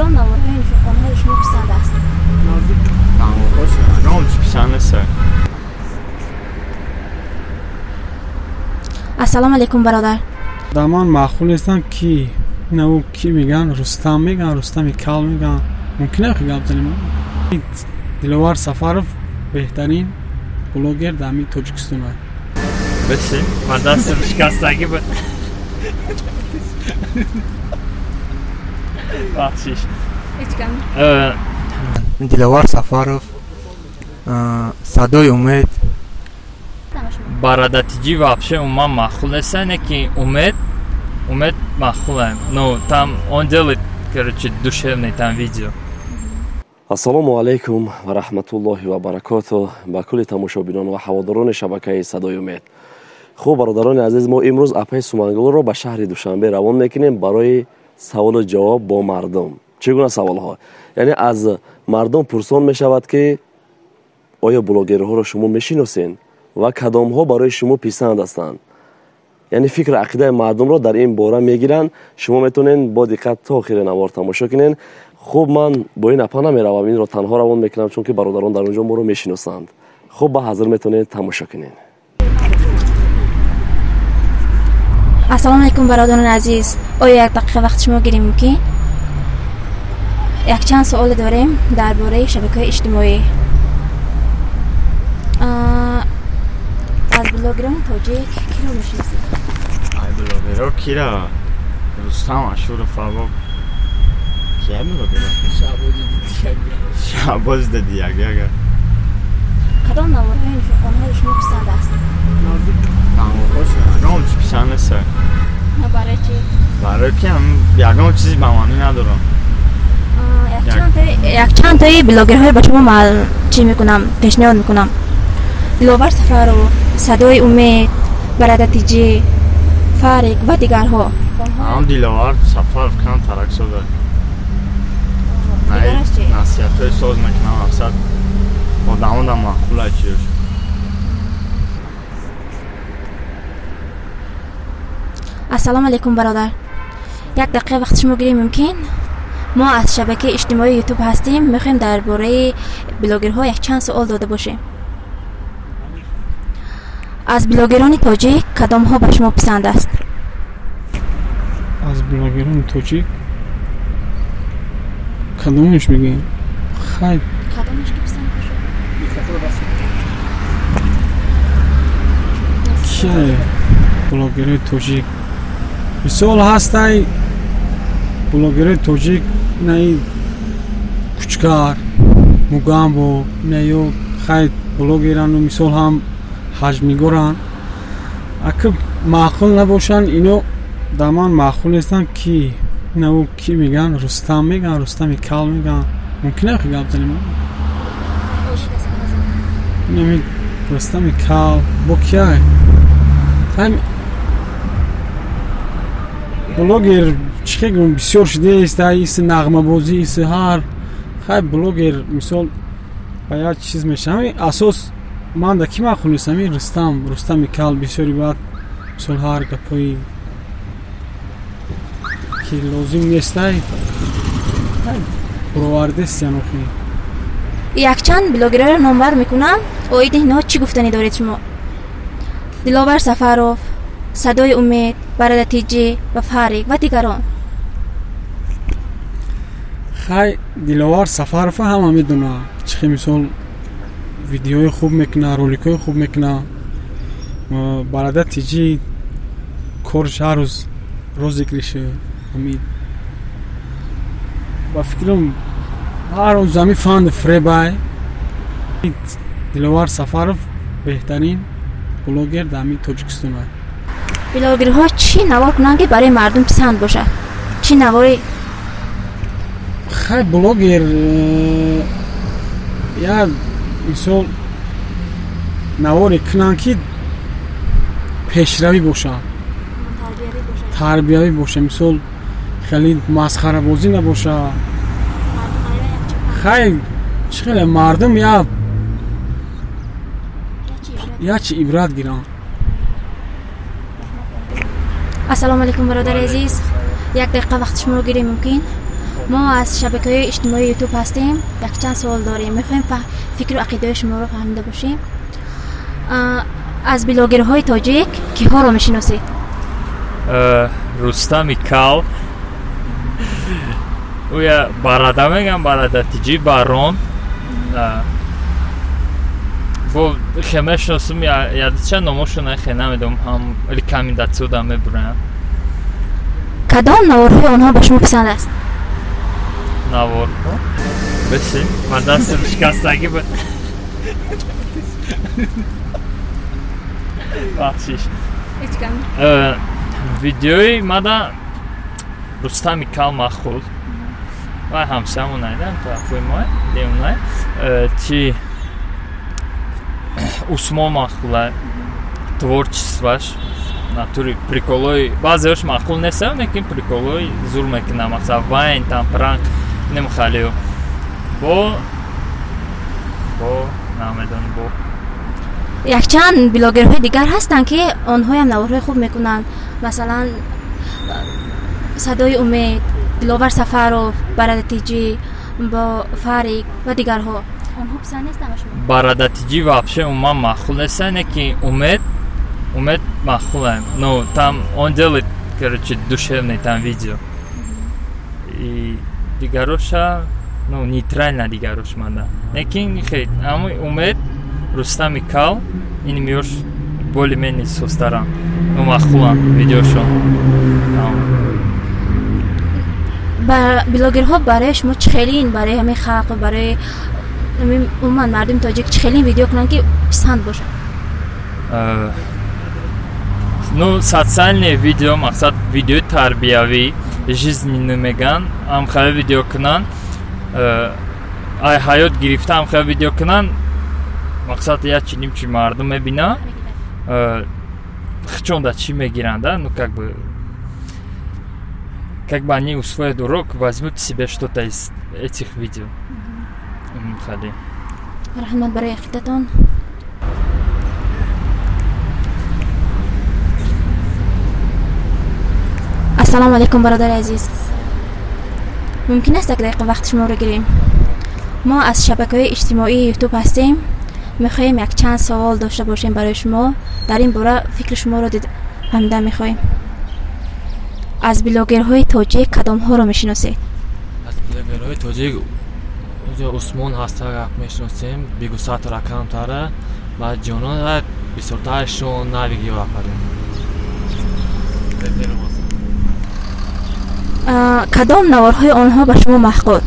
Кадом наворҳои нифоқонҳои шумо писанд аст? Ягон чиз писанд нест. Ассалому алайкум, бародар. Дар ман маъқул нестам, ки инаву ки мегӯянд, Рустам мегӯянд, Рустами Кал мегӯянд. Мумкин ки гап занем? Диловар Сафаров беҳтарин блогер дар ҳамин Тоҷикистон аст. Беси, ман дастам шикастагӣ буд. Бахшиш. Ҳеҷ гап. Диловар Сафаров, Садои Умед. Барадатиҷӣ вообще умуман маъқул нест, не ки Умед маъқулам. Ну, там он делает, короче, душевный там видео. Ассалому алайкум ва раҳматуллоҳи ва баракоту ба кулли тамошобинон ва ҳаводорони шабакаи Садои Умед. Хуб, бародарони азиз, мо имрӯз апаи Сумангулро ба шаҳри Душанбе равон мекунем барои саволу ҷавоб бо мардум. Чӣ гуна саволҳо? Яъне аз мардум пурсон мешавад, ки оё блогерҳоро шумо мешиносед ва кадомҳо барои шумо писанд ҳастанд. Яъне фикру ақидаи мардумро дар ин бора мегиранд. Шумо метавонед бо диққат то охири навор тамошо кунед. Хуб, ман бо ин апа намеравам, инро танҳо равон мекунам, чунки бародарон дар он ҷо моро мешиносанд. Хуб, ба ҳазир метавонед тамошо кунед. Ассалому алайкум, бародарони азиз. Оё як дақиқа вақти шумо гирем мумкин? Якчанд суоле дорем дар бораи шабакаҳои иҷтимоӣ. Аз блогерони тоҷик киро мешиносед? Ай блогеро кира? Рустам Ашуров аво. Кия блогеро? Шаҳбози Дидиягӣ агар. Кадом наворҳои нифоқонҳои шумо писанд аст? Ягон чиз писанд нест. Барои чӣ? Барои ки ягон чизи ба маънӣ надорам. Якчанд тои блогерҳои ба шумо чӣ мекунам, пешниҳод мекунам. Диловар Сафаров, Садои Умед, Барадатиҷӣ, Фарик ва дигарҳо. Ам Диловар Сафаров кам тарак созад. Насиҳатҳои соз мекунам, мақсад одамонда маъқул аст чиёш. Ассалому алайкум, бародар. Як дақиқа вақти шумо гирем мумкин? Мо аз шабакаи иҷтимоии Ютуб ҳастем, мехоҳем дар бораи блогерҳо якчанд суол дода бошем. Аз блогерони тоҷик кадомҳо ба шумо писанд аст? Аз блогерони тоҷик кадомаш мегӯем? Хай, кадомаш ки писанд бошад? Кия блогерои тоҷик? Мисол ҳастай блогерои тоҷик, инаи Кучкар, Мугамбо, инаё хай блогерану мисол ҳам ҳаҷмнигоранд. Ака маъқул набошанд, ино дар ман маъқул нестанд, ки инаву ки мегӯянд, Рустам мегӯянд, Рустами Кал мегӯянд. Мумкин ки гап занем? Инами Рустами Кал бо кия? Блогер чӣ гӯям, бисёр шудааст, иси нағмабозӣ, иси ҳар хай блогер мисол ба як чиз мешавад. Асос ман да ки маъқул нестам, ин Рустам, Рустами Кал бисёри баъд мисол ҳар гапҳои ки лозим нестай буровардест янохи. Якчанд блогерҳоро номбар мекунам, оиди инҳо чӣ гуфтанӣ доред шумо? Диловар Сафаров, Садои Умед, Барадатиҷӣ ва Фарик ва дигарон. Хай, Диловар Сафарова ҳама медонад, чӣ хел мисол видеои хуб мекунад, роликҳои хуб мекунад. Барадатиҷӣ корш ҳар рӯз розыгрыши ҳамин ба фикрам ҳар рӯз ҳамин фанду фребай. Диловар Сафаров беҳтарин блогер дар ҳамин Тоҷикистон аст. Блогерҳо чӣ навор кунанд, ки барои мардум писанд бошад? Чӣ навори? Хай, блогер як мисол наворе кунанд, ки пешравӣ бошад, тарбиявӣ бошад, мисол хеле масхарабозӣ набошад. Хай, чӣ хеле мардум як чи ибрат гиранд. Ассалому алайкум, бародари азиз. Як дақиқа вақти шуморо гирем мумкин? Мо аз шабакаҳои иҷтимоии Ютуб ҳастем. Якчанд суол дорем. Мехоҳем фикру ақидаҳои шуморо фаҳмида бошем. Аз блогерҳои тоҷик киҳоро мешиносед? Рустами Кал. Уя Барада мегам, Барада Тиҷи, Барон. Бо хе мешиносум, ядча номошона хе намедонам, ҳам рекомендатсио да мебурам. Кадом наворҳои онҳо ба шумо писанд аст? Наворҳо? Бесин, ман дастам шикастагӣ буд. Бахшиш. Ҳеҷ гап. Видеои мада Рустами Кал махул. Вай ҳамсамон айдам, тарафои мо, демонай. Чи Усмон махула, творчестваш, натури приколои, баъзеош маъқул нестам, лекин приколои зур мекунам, мақсад вайн, там пранк, немхалио. Бо намедонам, бо якчанд блогерҳои дигар ҳастанд, ки онҳоям наворҳои хуб мекунанд. Масалан, Садои Умед, Диловар Сафаров, Барада Тиҷи, бо Фарик ва дигарҳо. Онҳо писанд нестанд ба шумо? Барада Тиҷи вообще умуман маъқул нестанд, лекин Умед маъқулам. Ну, там он делает, короче, душевный там видео. И дигароша, ну, нейтрально дигарош манда. Лекин хе, ами Умед, Рустами Кал, ин миёш более-менее состарам. Ну, маъқулам видеошон. Блогерҳо барои шумо чӣ хелин, барои ҳамин халқ, барои умуман мардуми тоҷик чӣ хелин видео кунанд, ки писанд бошад? Ну, социальное видео, мақсад видеои тарбиявӣ, жизненный меган, ҳамхела видео кунанд, ай ҳаёт гирифта ҳамхела видео кунанд, мақсад як чи ним чи мардум мебинад, хичонда чӣ мегиранд, да? Ну, как бы они усвоят урок, возьмут себе что-то из этих видео. Хали. Раҳмат барои ақидатон. Ассалому алайкум, бародари азиз. Мумкин аст як дақиқа вақти шуморо гирем? Мо аз шабакаҳои иҷтимоии Ютуб ҳастем. Мехоҳем якчанд савол дошта бошем барои шумо. Дар ин бора фикри шуморо фаҳмида мехоҳем. Аз блогерҳои тоҷик кадомҳоро мешиносед? Аз блогерҳои тоҷик Усмон ҳаста мешиносем, бигусатра камтара, ва ҷонон ва бисёртарашон навик ёрапарем. Кадом наворҳои онҳо ба шумо маъқул?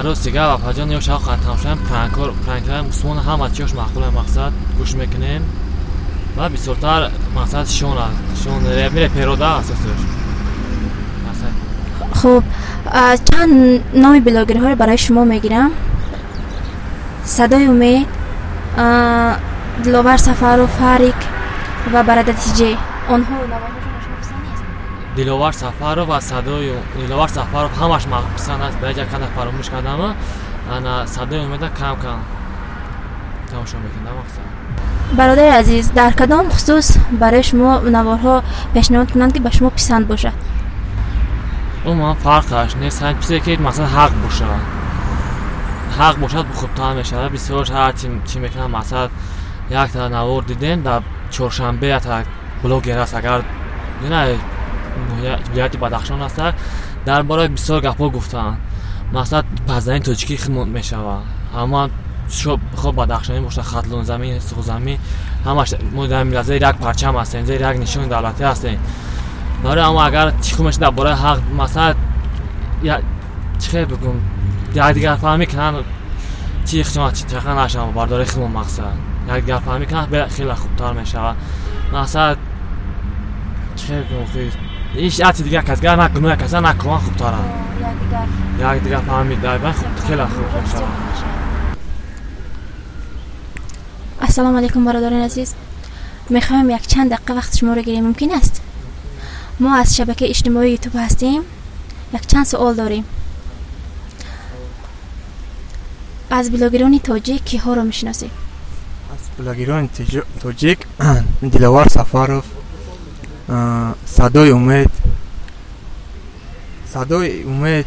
Рост дигар апаҷон, ё шавқ тамошоям пранкҳои Усмон ҳама чиёш маъқуле, мақсад гӯш мекунем ва бисёртар мақсад шон шон реперода асосаш. Хуб, чанд номи блогерҳоро барои шумо мегирам. Садои Умед, Диловар Сафаров, Фарик ва Барада Тиҷе. Онҳо наворҳошон ба шумо писанд нест? Диловар Сафаров ва Садои Диловар Сафаров ҳамаш писанд аст, ба як ҷа фаромӯш кардам. Ана Садои Умеда кам кам тамошо мекунам, мақсад. Бародари азиз, дар кадом хусус барои шумо наворҳо пешниҳод кунанд, ки ба шумо писанд бошад? Умуман фарқаш нест, ҳамин чизе ки масалан ҳақ бошад. Ҳақ бошад хубтар мешавад. Бисёр ҳар чӣ мекунам, масалан якта навор дидем дар Чоршанбе, якта блогер аст, агар вилояти Бадахшон аст, дар бораи бисёр гапҳо гуфтанд. Масалан паззании тоҷикӣ хидмат мешавад. Ҳама хоб бадахшонӣ бошад, Хатлонзамин, Суғзамин, ҳамаш мо дар зери як парчам ҳастем, зери як нишони давлатӣ ҳастем. Барои ҳама агар чӣ хуб мешавад дар бораи ҳақ, масалан чӣ хел бигӯм, якдигарфаҳмӣ кунанд, чи чақа нашавад бардори хидмат, мақсад якдигарфаҳмӣ кунанд, хеле хубтар мешавад. Мақсад чӣ хел бигӯм, ҳеҷ ати дигар касгар на гуноҳи каса накунанд, хубтаранд. Якдигарфаҳмӣ дар хеле хуб мешавад. Ассалому алайкум, бародарони азиз. Мехоҳем якчанд дақиқа вақти шуморо гирем, мумкин аст? Мо аз шабакаи иҷтимоии Ютуб ҳастем. Якчанд суол дорем. Аз блогерони тоҷик киҳоро мешиносед? Аз блогерони тоҷик Диловар Сафаров, Садои Умед, Садои Умед,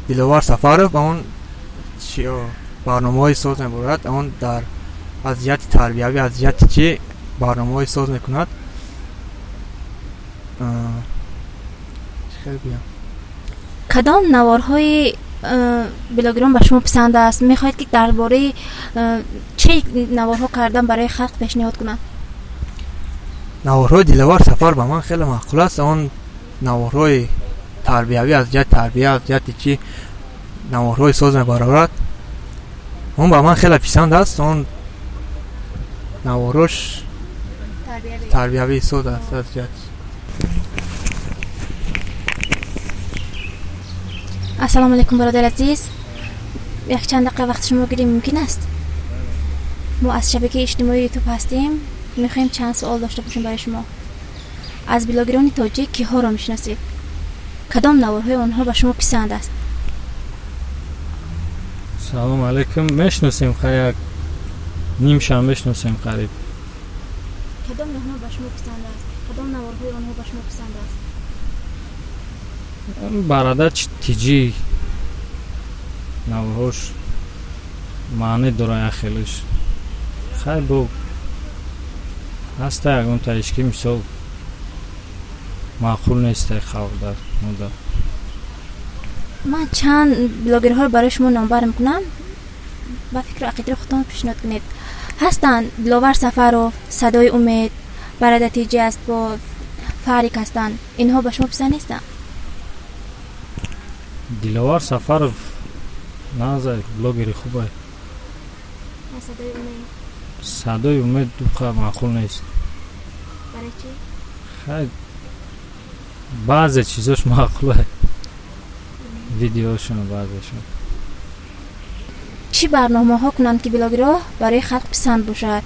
Диловар Сафаров, он барномаҳои соз мебарад, он дар аз ҷиҳати тарбиявӣ, аз ҷиҳати чӣ барномаҳои соз мекунад. Кадом наворҳои блогерон ба шумо писанд аст? Мехоҳед ки дар бораи чӣ наворҳо кардан барои халқ пешниҳод кунанд? Наворҳои Диловар Сафар ба ман хеле маъқул аст. Он наворҳои тарбиявӣ, аз ҷиҳати тарбия, аз ҷиҳати чӣ наворҳои соз мебарорад, он ба ман хеле писанд аст. Он наворҳош тарбиявии соз аст аз ҷиҳати. Ассалому алайкум, бародари азиз. Якчанд дақиқа вақти шумо гирем мумкин аст? Мо аз шабакаи иҷтимоии Ютуб ҳастем. Мехоҳем чанд суол дошта бошем барои шумо. Аз блогерони тоҷик киҳоро мешиносед? Кадом наворҳои онҳо ба шумо писанд аст? Салом алайкум. Мешиносем, як нимшам мешиносем қариб. Кадом онҳо ба шумо писанд аст? Кадом наворҳои онҳо ба шумо писанд аст? Бародар тиҷӣ наворҳош маъне дора, як хелеш. Хай бо ҳаста ягон таиш ки мисол маъқул нестай халқ дар муддат. Ман чанд блогерҳоро барои шумо номбар мекунам, ба фикру ақидаи худтон пешниҳод кунед. Ҳастанд Диловар Сафаров, Садои Умед, Бародар Тиҷӣ аст, бо Фарик ҳастанд. Инҳо ба шумо писанд нестанд? Диловар Сафаров назар блогери хубай. Садои Умед? Садои Умед дуқа маъқул нест. Барои чӣ? Хай баъзе чизош маъқулай, видеошон баъзешон. Чӣ барномаҳо кунанд ки блогерҳо барои халқ писанд бошад?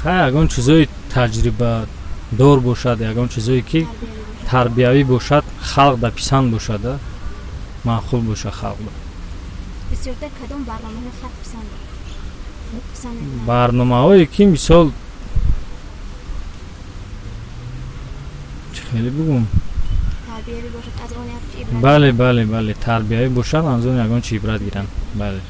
Хай ягон чизои таҷрибадор бошад, ягон чизое ки тарбиявӣ бошад, халқ да писанд бошад, маъқул бошад халқ. Бисёртар кадом барномаҳои халқ писанд? Барномаҳое ки мисол чӣ хеле бигӯм, бале, бале, бале, тарбиявӣ бошад, аз он ягон чи ибрат гиранд. Бале.